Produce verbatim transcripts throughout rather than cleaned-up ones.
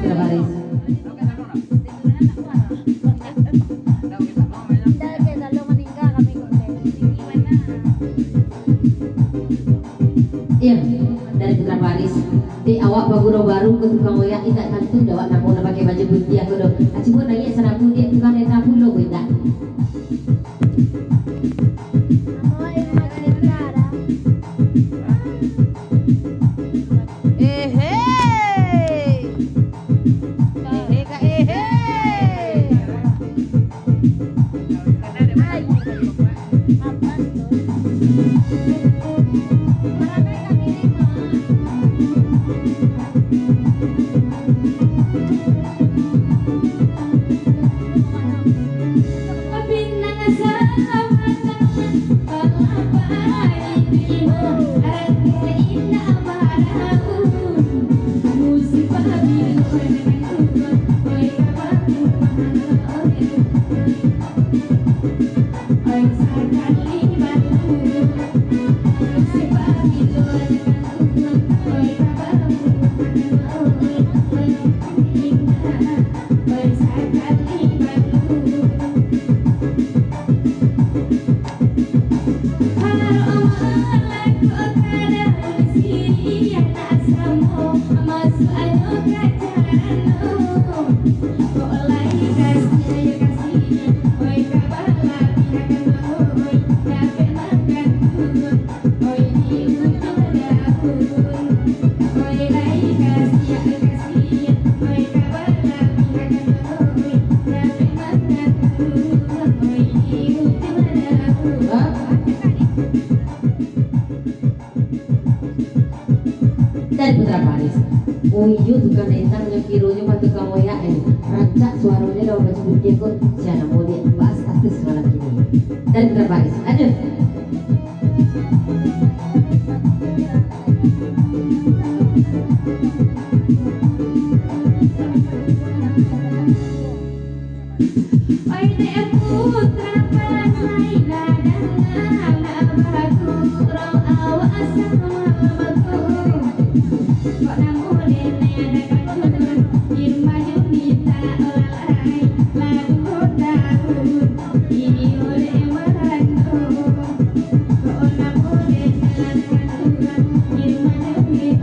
Sudah baris. Iya, dari Putra Paris. Dek awak pagurau baru ko tukang oyak, indak tantu dek awak namo nan pakai baju putiah ko doh. Cubo naiak sarabu dek tukang neta pulo ko indak. Ehe. Ehe ka ehe. Dari Putra Paris. Oh iyo, tukang dendang nyo kironyo mah tukang oyak, eh. Rancak suaronyo lah baju putiah ko. Sia namo dek bas atas malam kini. Dari Putra Paris. Lanjut.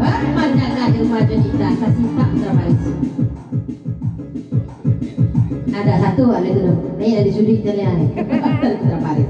Hah? Manjaga di rumah Junita, sasitak terbaik. Ada satu ada tu. Ni ada sudi kalian ni. Terbaik.